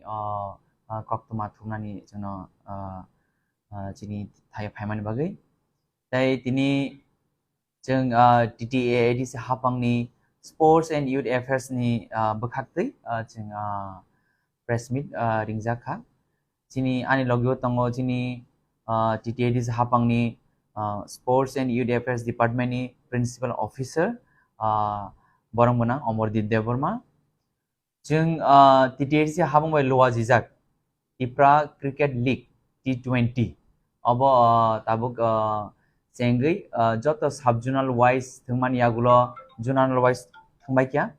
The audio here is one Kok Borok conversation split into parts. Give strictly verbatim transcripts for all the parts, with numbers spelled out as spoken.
O, ah, koktwma thumnani chwngno, ah, ah, chini thaio phaimani bagwi. Tei tini chwng, ah, T T A A D C hapangni Sports and Youth Affairs ni, ah, bwkhaktwi, ah, chwng, ah, press meet, ah, ringjak kha. Chini ani logio tongo chini, ah, T T A A D C hapangni, ah, Sports and Youth Affairs Department ni Principal Officer, ah, borok gwnang Omordeep Debbarma. Chwng, ah, T T A A D C habang bai luajijak Tipra Cricket League T twenty. Obo, ah, tabuk, ah, chengwi, ah, joto sub-zonal wise thwngmani yagulo zonal wise thwngbai kha.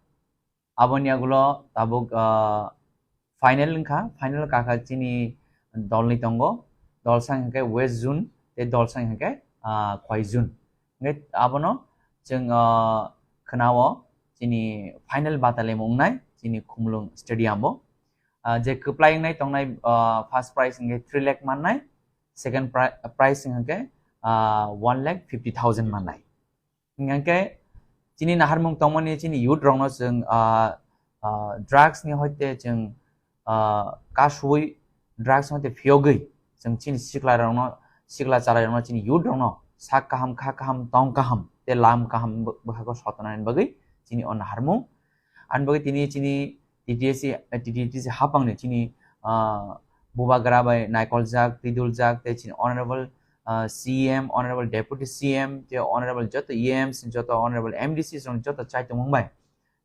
Aboni yagulo tabuk, ah, final wngkha, final kakha chini dolni tongo, dolsa hwnkhe West Zone tei dolsa hwnkhe, ah, Khwai Zone. Hwnkhe abono chwng, ah, khwnao chini final batalemo wngnai chini Khumulwng Stadium o. Ah, je kwplai wngnai tongnai, ah, first prize hwnkhe three lakh mannai, second pri-, prize hwnkhe, ah, one lakh fifty thousand mannai. Hingkhe chini naharmung tongmani chini youth rokno chwng, ah, ah, drugs ni hoite chwng, ah, kasui drugs ni hoite phiyogwi chwng chini sikla rokno, sikla chwrai rokno chini youth rokno sak kaham, kha kaham, tong kaham tei lam kaham bw-, bwkhao sotonani bagwi chini o naharmung. Ani bagwi tini chini T T A A D C, eh, T T A A D C hapangni chini, ah, bubagra bai naikoljak, twiduljak tei chini honorable, ah, C M, honorable deputy C M tei honorable joto E Ms, joto honorable M D Cs rok joto chaitomung bai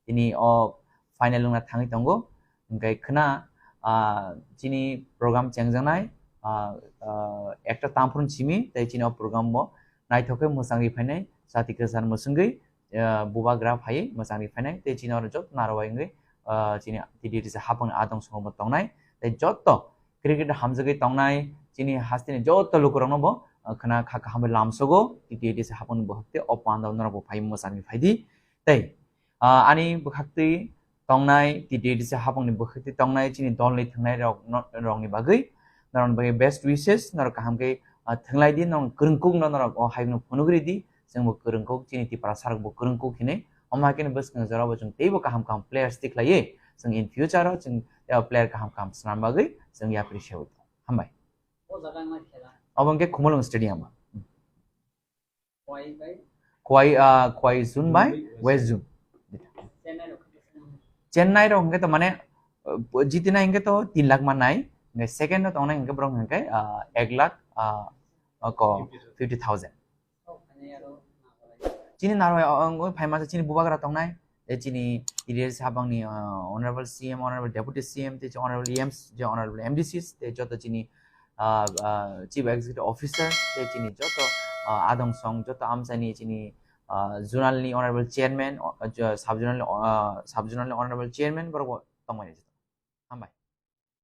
tini o final wngna thangwi tongo. Hwnkhe khwna, ah, chini program chengjaknai, ah, ah, ekta tamphru simi tei chini o program bo naithok khe mwchangwi phainai, chati kwchar mwchwngwi, ah, bubagra phaiwi mwchangwi phainai tei chini oro joto narwai wngwi, ah, chini T T A A D C hapangni adong songo tongnai tei joto cricket hamjagwi tongnai chini hasteni joto lukurokno bo, ah, khwna kha kaham bai lamsogo T T A A D C hapangni buhakte o panda norok bo phaiwi mwchangwi phaidi tei, ah, ani bwkhaktwi tongnai, T T A A D C hapangni bwkhaktwi tongnai chini dolni thwngnai rok no-, rokni bagwi, norokni bagwi best wishes, norok kaham khe, ah, thwnglai di, norok kwrwngkuk no norok o hai phano phunugri di, chwngbo kwrwngkuk, chini Tiprasa rokbo kwrwngkuk hinwi, omo hai kheno bwskang jorao bo chwng teibo kaham kaham players tikhlaiwi, chwng in future o chwng, eh, player kaham kaham swnam bagwi chwng yapri sewi. Hambai. Obo hwnkhe Khumulwng Stadium. Khwai, ah, Khwai Zone bai West Zone. Chennai rok hwnkhe to mane, uh, jitinai hwnkhe to tin lakh mannai, hwnkhe second o tongnai hwnkhe borok hwnkhe, ah, ek lakh, ah, ko fifty thousand. Chini narwai, o, o, phaima chini bubagra tongnai, tei chini T T A A D C hapangni, ah, honorable C M, honorable deputy C M, tei honorable E Ms, je honorable M D Cs, tei joto chini, ah, ah, chief executive officer, tei chini joto, ah, adong song, joto amchaini chini, ah, zonal ni honorable chairman, o, jo-, sub zonal ni, ah, sub zonal ni honorable chairman, borok bo tongmani. Hambai.